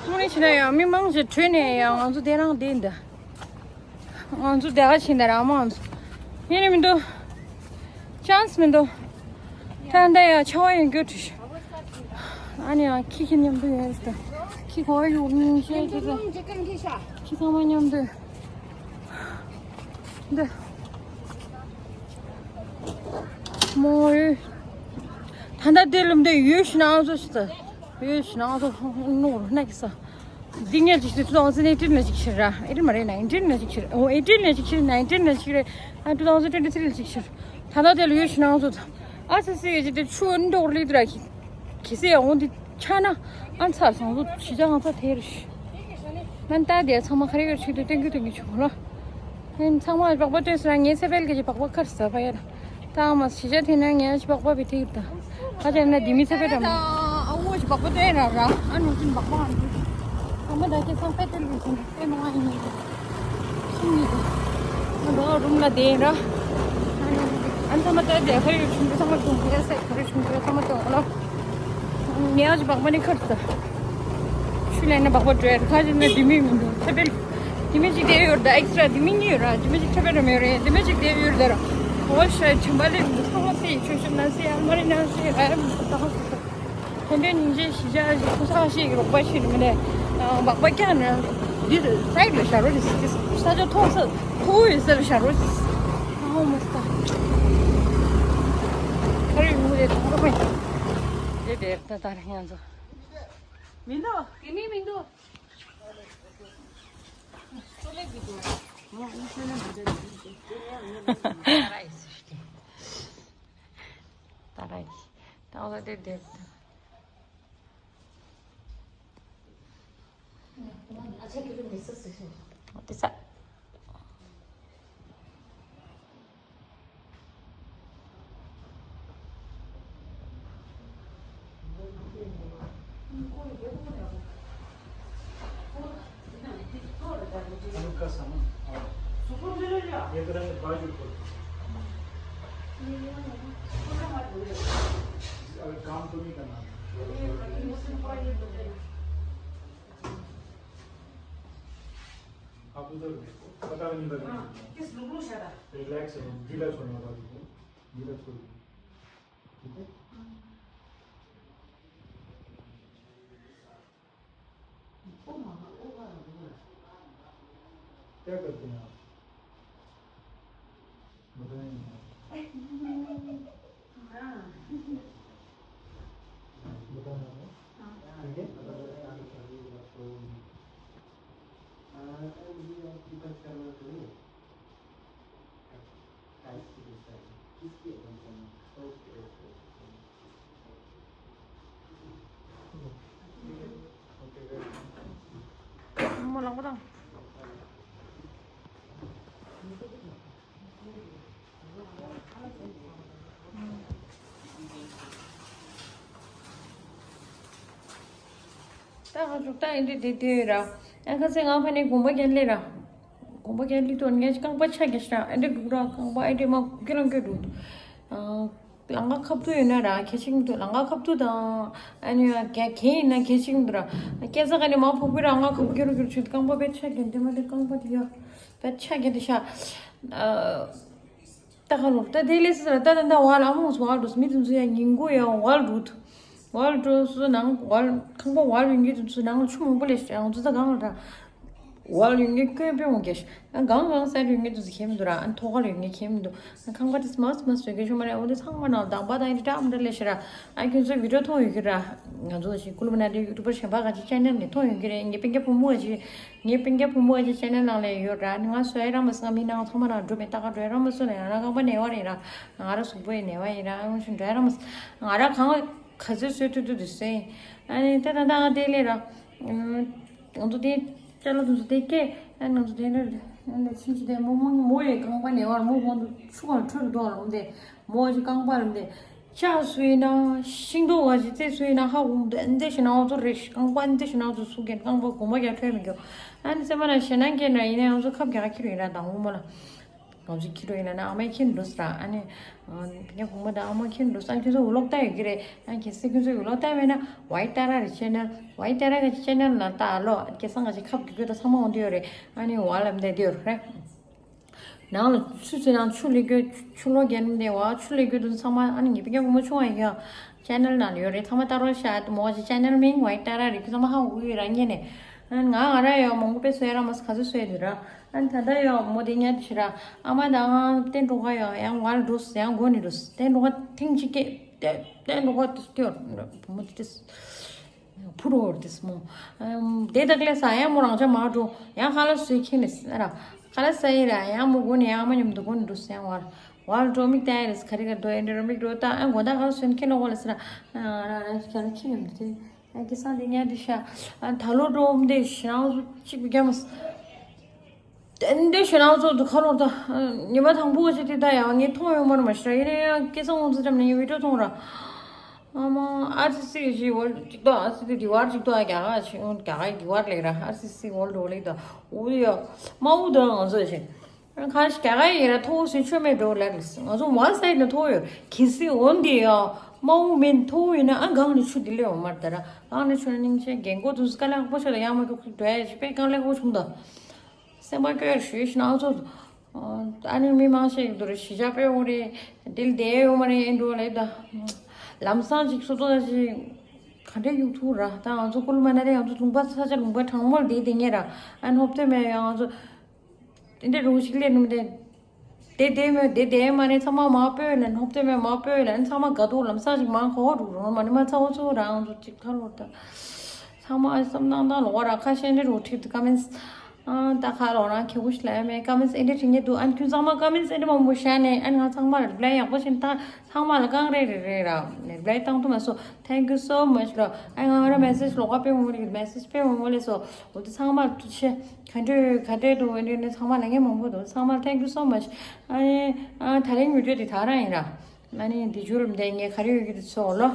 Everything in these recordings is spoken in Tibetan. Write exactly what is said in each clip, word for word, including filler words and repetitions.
དངོས་གནས་བྱས་ན་ཡང་མི་མང་ཞིག་བྲོས་ནས་ཡང་ང་ཚོ་དེ་རང་བསྡད་འདི། ང་ཚོ་དེ་ག་ཕྱིན་ད་རང་མང་ཚོ་ཡིན་ནི་མི་འདུག་ཅན་སི་མི་འདུག་ད་ལྟ་ཡང་ཆར་པ་ཡང་རྒྱུག་བྲིས། ཨ་ནི་ཡང་ཁྱི་ཁྱི་མཉམ་དུ་ཡོད་རེད། ད་ཁྱི་གོ་ཡོད་ངེས་ཤེས་ཁྱི་ཁྱི་ཚང་མ་མཉམ་དུ་འདི་མོ་ཡོད། ད་ལྟ་དེ་ལུམ་དེ་ཡོད་ཤི་ན་ཚོ་ཤི་ད་ཡོད་ཤི་ན་ཚོ་ནོར་ན་གི་ས། འདི་ངས་ཅིག་ཤི་two thousand eighteen ལ་ཅིག་ཤི་ར། eighteen མ་རེད། nineteen ལ་ཅིག་ཤི་ར། ཨོ་eighteen ལ་ཅིག་ཤི་ར། nineteen ལ་ཅིག་ཤི་ར། ཨ་two thousand twenty three ལ་ཅིག་ཤི་ར། ད་ལྟ་དེ་ལ་ཡོད་ཤི་ན་ཚོ་ད་ཨ་ཙི་ཙི་ཡོད་ཅིག་དེ་ཆུ་འདོག་ལི་དུ་ར་གི་གི་སེ་འོང་དེ་ཆ་ན་ཨ་ཚ་སང་ཚོ་ཤི་ཅང་ཚ་དེ་ར་ཤི། ང་ད་དེ་ཚང་མ་ཁ་རེ་ག་ཆུ་དེ་ཏན་གི་ཏན་གི་ཆུ་ལ། ཨེ་ཚང་མ་སྦག་སྦག་སྟོན་ཟེར་ན་ངའི་ཚེ་འཕེལ་གྱི་སྦག་སྦག་ཁར་ཟ་བ་ཡ། ད་མ་གཞིས་ཆགས་དེ་ན་ངའི་སྦག་སྦག་བི་ཐིག་ད། ཁ་ཅན་ན་དི་མི་ཚེ་འཕེལ་རམ། ཨ་འོ་ཞིག་སྦག་སྦག་སྟོན་ར་ར། ཨ་ནུ་ཅིན་སྦག་སྦག་ཨ་ནུ། ཚང་མ་ད་ཁྱེད་ཚང་དཔེ་སྟོན་གི་ཟིན་ཨེ་མ་ཨེ་ནི། ཤིང་ནི། ང་འགྲོ་རུམ་ལ་བསྡད་ར། ཨ་ནུ་ཨ་ཚང་མ་ད་དེ་ཁ་རེ་ཆུང་ཆུང་ཚང་མ་ཐུང་གི་ཨེ་སེ་ཁ་རེ་ཆུང་ཆུང་ཚང་མ་ཐུང་ལ། ངའི་ཨ་ཅི་སྦག་སྦག་ནི་ཁར་ཟ། ཆུ་ལེན་ན་སྦག་སྦག་འགྲོ་ཡ་ཁ་ཅན་ན་དི་མི་མི་འདུག་ཚེ་འཕེལ། དེ་མི་གཅིག་དེ་ཡོད་ད་ཨེག་སི་ཊ་ར་དེ་མི་གཉིས་ཡོད་ར། དེ་མི་གཅིག་ཁྱད་པར་ར་མེད་རེད། དེ་མི་གཅིག་དེ་ཡོད་ད་ར། ཨོ་ཤ་ཆུན་པ་ལེ་མི་ཐོག་སེ་ཆུ་ཆུ་ན་སེ་ཨ་མ་རི་ན་སེ་ཨ་ར་མི་ཐོག་སེ། དེ་འདྲའི་སྙིང་རྗེ་ཞི་བྱ་ཞིག་ཁུ་ཚ་ཞིག་རོགས་པ་ཞིག་མི་ནས་སྦག་སྦག་ཀྱང་ན་འདི་སའིཌ་ལ་བཞག་རོགས་ཞིག་ས་ཆ་མཐོ་ས་མཐོ་བོ་ཡོད་ས་ལ་བཞག་རོགས་ཞིག་ཨ་ཧོ་མ་སྟ། ཁ་རུ་ཡོང་རེད་དང་རོགས་པ་ཡིན། དེ་དེ་ད་ད་རེ་ང་ཚོ་མི་འདུག་དེ་མི་མི་འདུག अभी काम तो नहीं करना। आप उधर देखो, पता नहीं लगे। रिलैक्स हो, ढीला छोड़ना बाजू को, ढीला छोड़िए। ठीक है? क्या करते हैं आप? बताएं। बताना है। ठीक है। ད་ང་ཚོ་ད་ཨེ་འདྲ་དེ་དེ་ར། ཨ་ཁ་སེ་ང་ཕ་ནས་དགོངས་པ་རྒྱན་ལས་ར། དགོངས་པ་རྒྱན་ལས་དོན་ངས་རྐང་པ་ཆག་གེ་ཤ་ཨེ་འདྲ་འདུག་ར། རྐང་པ་ཨེ་འདྲ་མ་གུ་གེ་རང་གེ་འདུག་ཨ་ལང་ཀ་ཁབ་ཏུ་ཡོད་ན་ར་གལ་ཆེན་འདུག་ལང་ཀ་ཁབ་ཏུ་དང་ཨ་ནི་ག་གེ་ཡིན་ན་གལ་ཆེན་འདུག་ར། སྐྱེ་ས་ག་ནས་མ་ཕོག་པའི་ར་ལང་ཀ་ཁབ་གེ་རུ་གེ་རུ་ཆུ་རྐང་པ་བེད་ཆག་གེ་འདི་མ་འདི་རྐང་པ་དེ་ཡ་བེད་ཆག་གེ་འདི་ཤ། ཨ། ད་ག་ལོར་ད་དེ་ལས་སི་ད་ད་ད་ཝ་ལ་མོ་སུ་ཝ་འགྲོ་སི་མི་དུ་ཚུ་ཡ་ཉིན་གོ་ཡ་ཝ་ལ་འགྲོ་ཐུ། ཝ་ལ་འགྲོ་སུ་ནང་ཝ་ལ་ཁང་པ་ཝ་ལ་ཡོང་གི་དུ་ཚུ་ནང་ཆུ་མང་པོ་ལས་ཤ་ཡང་ཚུ་ད་གང་ལ་ད་ཝ་ལ་ཡོང་གི་ཀོན་པེ་འོང་གེ་ཤ་གང་གང་སའི་ལ་ཡོང་གི་དུ་ཚུ་ཁྱེད་མི་འདུག་ར། ཨན་ཐོག་ཁ་ལ་ཡོང་གི་ཁྱེད་མི་འདུག་ཁང་པ་དེ་སི་མ་སི་མ་སི་ཡོད་གེ་ཤོ་མ་རེད། འོ་དེ་ཚང་མ་ནང་དང་པ་དང་ཡིན་ཏྲ་མ་འདྲ་ལས་ཤ་ར། ཨ་ཁྱོད་ཚོ་བི་ཌིའོ་མཐོང་ཡོད་གི་ར། ང་ཚོ་ཞིག་ཀུ་ལུ་མ་ན་དེ་ཡུ་ཊུབ་པར་གཞན་པ་ག་ཅིག་ཅེ་ནལ་ནས་མཐོང་ཡོད་གི་རེད། ངའི་སྤུན་ཀྱག་བུ་མོ་ག་ཅིག་ངའི་སྤུན་ཀྱག་བུ་མོ་ག་ཅིག་ཅེ་ནལ་ནང་ལ་ཡོད་ར། ང་བཟོ་ཡ་ར་མ་སོང་། ང་མི་ནང་ཚང་མ་ནང་འགྲོ་མེད་ད་ག་འགྲོ་ཡ་ར་མ་སོང་ནས་ང་རང་རྐང་པ་ནས་བ་རེད་ར། ང་ར་གཟུགས་པོ་ཡི་ནས་བ་ཡིན་ར། ཨང་ཤུ་འགྲོ་ཡ་ར་མ་སོང་། ང་ར་གང་ག་ཚོད་བཟོས་ཐུབ་ཐུབ་དུ་བཟོས་ཡིན། ཨ་ནི་ད་ད་ད་ང་དེ་ལས་ར། ང་ཚོ་དེ་ཅ་ལག་དུ་ཚོ་དེ་སྐད་ཨ་ང་ཚོ་དེ་འདྲ་ལས་ཕྱིན་ཅི་དེ་མོ་མོ་མོ་ཡི་རྐང་པ་ནས་བ་ར་མོ་གོང་དུ་ཆུ་གང་འཕྲོད་དུ་འགྲོ་ར་མོ་དེ་མོ་ག་ཅིག་རྐང་པ་ར་མོ་དེ། ལྕགས་སུ་ཡིན་ན་ཤིང་ཏོག་ག་ཅིག་རྩེ་སུ་ཡིན་ན་ཧ་གོ་མི་འདུག་འདི་ཞིག་ན་ང་ཚོ་རེ་ཞིག་རྐང་པ་འདི་ཞིག་ན་ང་ཚོ་སུ་གན་རྐང་པ་གོམ་པ་རྒྱག་འཕྲོད་མི་འགྱོ། ཨ་ནི་སེམས་པ་ན་ཞེད་སྣང་སྐྱེས་ན་ཡིན་ན་ང་ཚོ་ཁབ་རྒྱག་ཁྱི་རུ་ཡིན་ན་དང་བུ་མོ་ལ། ང་ཚོ་ཁྱི་རུ་ཡིན་ན་ཨ་མའི་ཁྱི་འདུག་ཟེར་ཨ་ནི། ཕ་གི་གོང་མ་དང་ཨ་མ་ཁྱི་འདུག་ཨ་ཁྱི་ཚོ་ཝི་ལོག་ལྟ་ཡོད་ཀྱི་རེད། ཨ་ཁྱི་སི་ཁྱི་ཚོ་ཝི་ལོག་ལྟ་མེད་ན་ཝའི་ཏཱ་ར་རི་ཆེ་ནལ་ཝའི་ཏཱ་ར་གི་ཆེ་ནལ་ན་ལྟ་ཨ་ལོ་ཁྱི་སང་ག་ཅིག་ཁབ་རྒྱག་རྒྱུ་དང་ཚང་མ་འོང་དུ་ཡོད་རེད། ཨ་ནི་ཝ་ལབ་འདས་དུ་ཡོད་རེད། ནང་ལ་ཆུ་ཚོད་ནང་ཆུ་ལས་རྒྱུ་ཆུ་ལོག་རྒྱག་ནི་འདི་བ་ཆུ་ལས་རྒྱུ་དུ་ཚང་མ་ཨ་ནི་ངའི་ཕ་གི་བུ་མོ་ཆུང་བ་ཡོད་ཆེ་ནལ་ནང་ལ་ཡོད་རེད། ཚང་མ་ལྟ་རོགས་ཤག་མོ་ཆེ་ཆེ་ནལ་མིང་ཝའི་ཏཱ་ར་རི་ཁྱི་ཚང་མ་ཧ་གོ་གི་རང་ཉན་ནས། ཨ་ནི་ང་ང་ར་ཡོད་མང་པོ་དཔེ་བཟོས་ར་མ་ག་ཚོད་བཟོས་འདི་ར། ཨ་ནི་ད་ལྟ་ཡོད་མོ་དེ་ཉལ་ཕྱི་ར་ཨ་མ་དང་བསྟན་འགྲོ་ག་ཡོད་ཡང་ང་ལ་འགྲོ་ཡང་སྒོ་ནས་འགྲོ་བསྟན་འགྲོ་ག་ཐེངས་གཅིག་སྐད་བསྟན་འགྲོ་ག་དུ་སྐྱོར་བུ་མོ་དེ་བུ་རོ་དེ་མོ། དེ་དག་ལས་ས་ཡང་མོ་རང་ཅག་མ་འགྲོ་ཡང་ཁ་ལ་སུའི་ཁྱི་ནས་ཨ་ར་ཁ་ལ་ས་ཡི་ར་ཡང་མོ་སྒོ་ནས་ཡང་མ་མཉམ་དུ་སྒོ་ནས་འགྲོ་ཡང་བར་བར་འགྲོ་མིག་ལྟ་ཡི་རེད། ག་རེ་ག་འགྲོ་ཨེ་འགྲོ་མིག་འགྲོ་ད་ཨ་མགོ་ད་ཁ་ལ་སུན་ཁྱི་ལོག་བ་ལ་ས་ར་ཨ་ར་ར་ཁ་ལ་ཁྱི་མཉམ་དུ་དེ། ཨ་ཀི་སང་དེ་ཉལ་དུ་ཤ། ཨ་ད་ལོ་འགྲོ་འོམ་དེ་ཞེ་ནང་ཚོ་གཅིག་པུ་རྒྱ་མ་ས། དེ་འདྲ་ཞེ་ནང་ཚོ་དུ་ཁ་ལོར་ད། ཉི་མ་དང་པོ་ཞིག་དེ་ད་ཡང་ངས་མཐོང་ཡོང་མ་རེད་མ་ཤི་ར་ཡིན་ན་ཡང་ཀི་སང་འོང་ཚོ་འཇམ་ནས་ངས་བི་ཌིའོ་མཐོང་ར། ཨ་མ་ཨ་ཙི་སི་ཞིག་འོལ་ཅིག་ཏོ་ཨ་ཙི་དེ་དི་བར་ཅིག་ཏོ་ཨ་རྒྱ་ག་ཞིག་འོང་རྒྱ་ག་དི་བར་ལེགས་ར་ཨ་ཙི་སི་འོལ་འགྲོ་ལེགས་ད། འུ་ཡ་མ་འུ་ད་ང་ཚོ་ཞིག་ཁ་ཤས་རྒྱ་གར་ཡིན་ན་མཐོ་བོ་ཟེར་ཆོད་མེད་འགྲོ་ལབ་རེད། ང་ཚོ་ཝན་སའིཌ་ནས་མཐོ་བོ་ཡོད། གལ་སྲིད་འོན་ཏེ་ཡང་དམའ་བོ་མིན་མཐོ་བོ་ཡིན་ན་ཨ་གང་ནས་ཆུ་དེ་ལས་འོང་མར་དར་གང་ནས་ཆུ་ན་སྙིང་རྗེ་རྒན་གོ་དུ་དཀའ་ལས་ཁག་པོ་ཆོད་ལ་ཡང་མ་ཁྱོད་ཁུག་འགྲོ་ཡ་ཞིག་པས་དཀའ་ལས་ཁག་པོ་བྱུང་ད། སེམས་པ་སྐྱོ་ཡར་ཞུས་ཤི་ན་ཨ་ཚོ། ཨ་ནི་མི་མང་ཤས་ཀྱི་འདུག་རེད་གཞིས་ཆགས་དཔེ་འོང་རེད། དེ་ལ་བསྡད་ཡོད་མ་རེད་ཨེ་འགྲོ་ལབ་ད། ལམ་སང་ཅིག་སོ་སོ་ཅིག་ག་འདྲས་གཡུག་ཐུག་ར་ད་ང་ཚོ་ཀུ་ལུ་མ་ན་རེ་ང་ཚོ་ལུང་པ་ས་ཆ་ལུང་པ་གྲང་མོར་བསྡད་བསྡད་ངེས་ར་ཨ་ནི་ཧོབ་སྟེ་མེད་ཡང་ང་ཚོ། དེ་འདྲའི་རུ་ཞིག་ལས་ནུབ་དེ། དེ་དེ་མོ་དེ་དེ་མ་ནས་ཚང་མ་མ་སྤོས་ལ་ནུབ་དེ་མོ་མ་སྤོས་ལ་ནི་ཚང་མ་དགའ་སྡུག་ལམ་སང་ཞིག་མང་གོ་རུ་རུ་མ་ནི་མ་ཚ་བོ་ཚོ་རང་ཚོ་ཅིག་ཁ་ལོ་ད། ཚང་མ་བསམ་སྣང་དང་ལོག་ར་ཁ་ཤས་འདྲ་རུ་ཁྲིད་དུ་ཀ་མིན། ཨ་ད་ཁ་ལོ་རང་ཁེ་བོ་ཞིག་ལ་ཡ་མེད་ཀ་མིན་འདྲ་ཁྲིད་ངེས་འདུག་ཨ་ཁྱོད་ཚང་མ་ཀ་མིན་འདྲ་མང་པོ་བཤད་ནས་ཨ་ང་ཚང་མ་རི་པ་ལའི་ཡག་པོ་ཞིག་ད་ཚང་མ་ལ་གང་རེ་རེ་རེ་ར་རི་པ་ལའི་བཏང་ཐུབ་མ་སོང་། Thank you so much ལོ། ཨ་ང་ར་མེ་སེ་ཇི་ལོག་པ་དཔེ་མོ་ལེ་མེ་སེ་ཇི་དཔེ་མོ་མོ་ལེ་སོ། འོ་དེ་ཚང་མ་ཐུགས་རྗེ་ཆེ། ག་འདྲ་ག་འདྲ་འདུག་འདི་ནི་ཚང་མ་ལ་ངས་མང་པོ་འདུག་ཚང་མ་thank you so much། ཨ་ནི་ཨ་ད་རིང་བི་ཌིའོ་འདི་ད་རང་ཡིན་ར། ཨ་ནི་འདི་ཇུ་ལ་འདི་ངས་ག་རེ་ཡོད་ཀྱི་འདི་ཚོ་ལོ།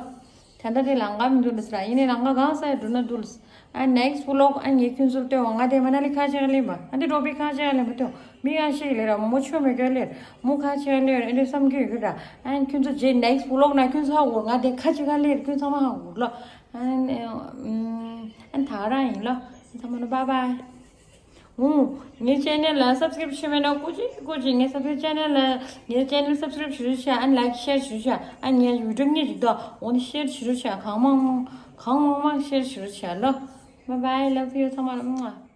ད་ལྟ་དེ་ལང་ཀ་མི་འདུག་ལ་ཟེར་ཡིན་ནའི་ལང་ཀ་གང་ས་ཡ་འགྲོ་ན་འདུག་ལ། ཨ་next vlog ཨ་ངས་ཁྱོད་ཚོར་སྟོན་བ་ང་དེ་མ་ན་ལི་ཁ་ཆེ་ག་ལེན་པ་ཨ་འདི་འགྲོ་པའི་ཁ་ཆེ་ག་ལེན་པ་སྟོན་མི་ཡང་ཤེས་ལེ་ར་མོ་ཆོ་མེ་ག་ལེར་མོ་ཁ་ཆེ་ག་ལེར་ཨ་འདི་བསམ་གྱི་ཡོད་ཀྱི་ར། ཨ་ཁྱོད་ཚོ་རྗེས་next vlog ན་ཁྱོད་ཚོ་ཧ་གོ་ང་དེ་ཁ་ཆེ་ག་ལེར་ཁྱོད་ཚོ་མ་ཧ་གོ་ལོ། ཨ་ནི་ཨ་ནི་ད་རང་ཡིན་ལོ། ཚང་མ་ལ་bye bye། འོ། ངའི་channel ལ་subscribe བྱས་མེད་ན་སྐུ་མཁྱེན་སྐུ་མཁྱེན། ངའི་subscribe channel ལ་ངའི་channel subscribe བྱེད་རོགས་བྱས། ཨ་ནི་like share བྱེད་རོགས་བྱས། ཨ་ནི་ངའི་video ཉིད་ཅིག་ཏོ་འོ་ནི་share བྱེད་རོགས་བྱས། གང་མང་མང་གང་མང་མང་share བྱེད་རོགས་བྱས་ལོ། Bye bye, love you ཚང་མ་ལ།